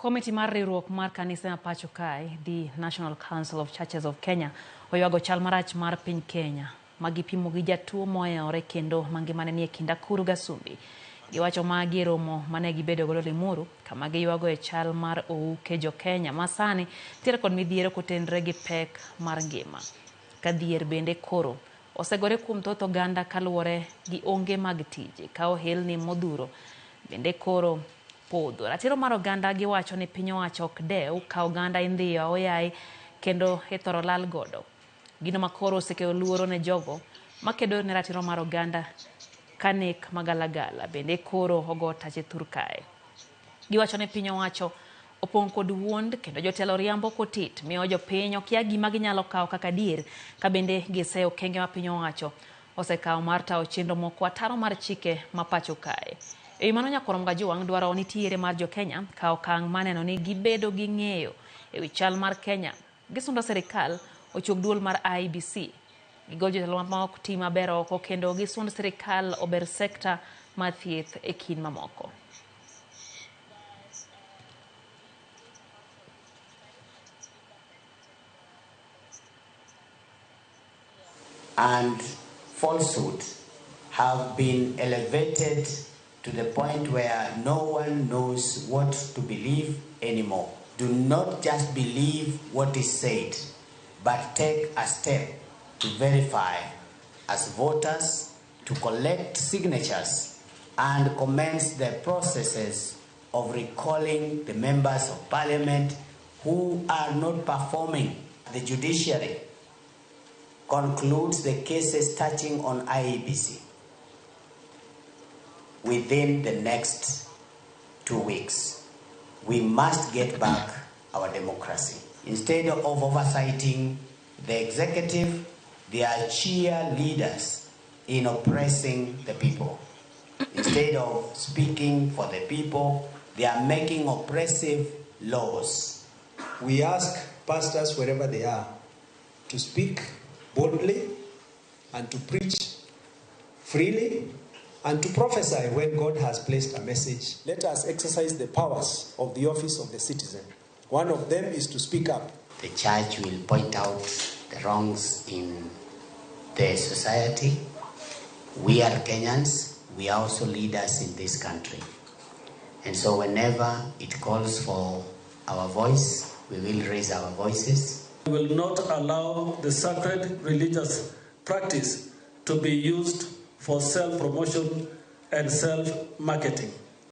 Komiti mar riwruok mar kanise ma pacho kae, The National Council of Churches of Kenya, oywago chal marach mar piny Kenya ma gipimo gi jatuo mohewore kendo mangimane nie kind akuru gasumbi. Giwacho magi e romo mane gibedo godo Limuru kama giywago e chal mar ouke jo Kenya ma sani nitiere kod midhiero kotenre gi pek mar ngima. Ka dhier bende koro osegore kuom thoth oganda kaluwore gi onge mag tije ka ohelni modhuro bende koro podho. Ratiro mar oganda giwacho ni piny owacho ok dew ka oganda indhiyo aoyaye kendo ithoro lal godo. Gino makoro osekelo luoro ne jogo makedo ne ratiro mar oganda ka nek magalagala bende koro ogo tache thur kae. Giwacho ni piny owacho opong' kod wuond kendo jotelo riambo kotit miyo jopiny okia gima ginyalo kawo kaka adier ka bende giseyo okenge ma piny owacho osekawo mar tawo chenro moko ataro mar chike ma pacho kae. E wi mano Nyakwar Mgajuang' dwaro ni tiere mar jo Kenya kawo okang' mar neno ni gibedo gi ng'eyo e wi chal mar Kenya. Gisundo sirikal ochuog duol mar IEBC. Gigol jotelo ma ok ti maber oko kendo gisund sirikal ober sekta mar thieth e kind mamoko. And falsehood have been elevated to the point where no one knows what to believe anymore. Do not just believe what is said, but take a step to verify as voters, to collect signatures and commence the processes of recalling the members of parliament who are not performing. The judiciary concludes the cases touching on IEBC within the next 2 weeks. We must get back our democracy. Instead of oversighting the executive, they are cheerleaders in oppressing the people. Instead of speaking for the people, they are making oppressive laws. We ask pastors wherever they are to speak boldly and to preach freely and to prophesy when God has placed a message. Let us exercise the powers of the office of the citizen. One of them is to speak up. The church will point out the wrongs in the society. We are Kenyans. We are also leaders in this country. And so whenever it calls for our voice, we will raise our voices. We will not allow the sacred religious practice to be used for self-promotion and self-marketing.